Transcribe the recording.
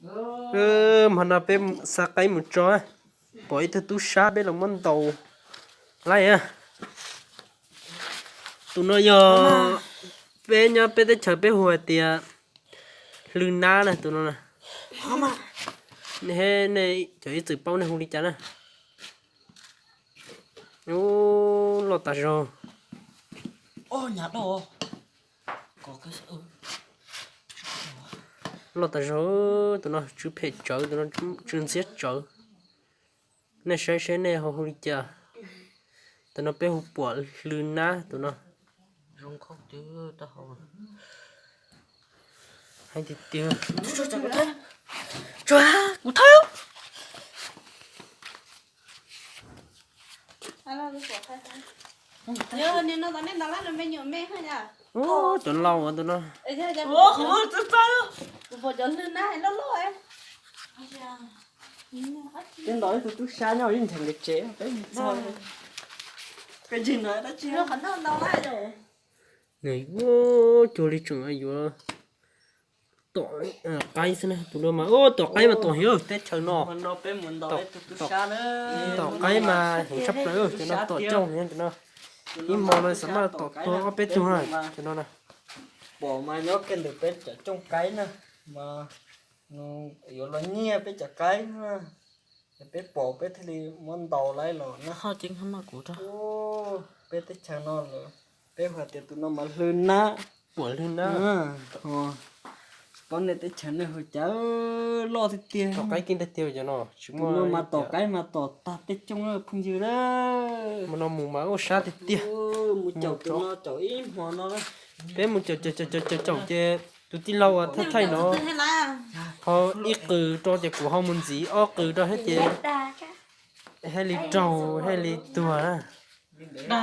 Hmo no peb xa qaib mus tso, pom ib tug tub sab peb los muab ntaus laij. Tus no yog peb nyob peb teb chaws peb hu hais tias hlwb nab na tus no. Nej cov ib txwm paub nej hu li cas na. Ub, loj tas zog. Loj tas zog, tus no tsw phem tsawv, tus no tsw ntxhiab tsawv. Nej saib seb nej ho hu li cas. Tus no peb hu puam hlwb nab tus no. Heev tiag tiag. Kuv thawb. Ub, cov laus tus no. Peb ntaus ib tug tub sab nyob ib ntheev nkaus tsev peb mus txog. Peb ntsis no dab tsi. Nws yuav cuag li tseem yuav tom qaib xwb na, tus no mas ub tom qaib mas tom heev teb chaws no. Tom qaib mas heev tshaj plaws, cov no tom cooj heev cov no. Ib hmo no xav mas tom tuag ob peb tug na cov no na. Pom mas nyob kiag ntawm peb cov cooj qaib na, mas yuav los nyiag peb cov qaib na. Peb pom peb thiaj li muab ntaus laij los na. Peb teb chaws no lawm, peb hu tias tus no mas hlwb nab. Puam hlwb nab. Tsis paub nej teb chaws nej hu cas, loj tiag tiag. Tom qaib kiag tiag tiag cov no. Tus no mas tom qaib mas tom tag tej cooj phooj ywg na. Hmo no mus mas ua sab tiag tiag. Mus caum tus no caum ib hmo no. Peb mus caum caum caum caum caum ces tus tij laug uas thaij thaij no ho ib qws rau ces kuv ho mus ntxiv ob qws rau thiab ces thiaj li raug thiaj li tuag na.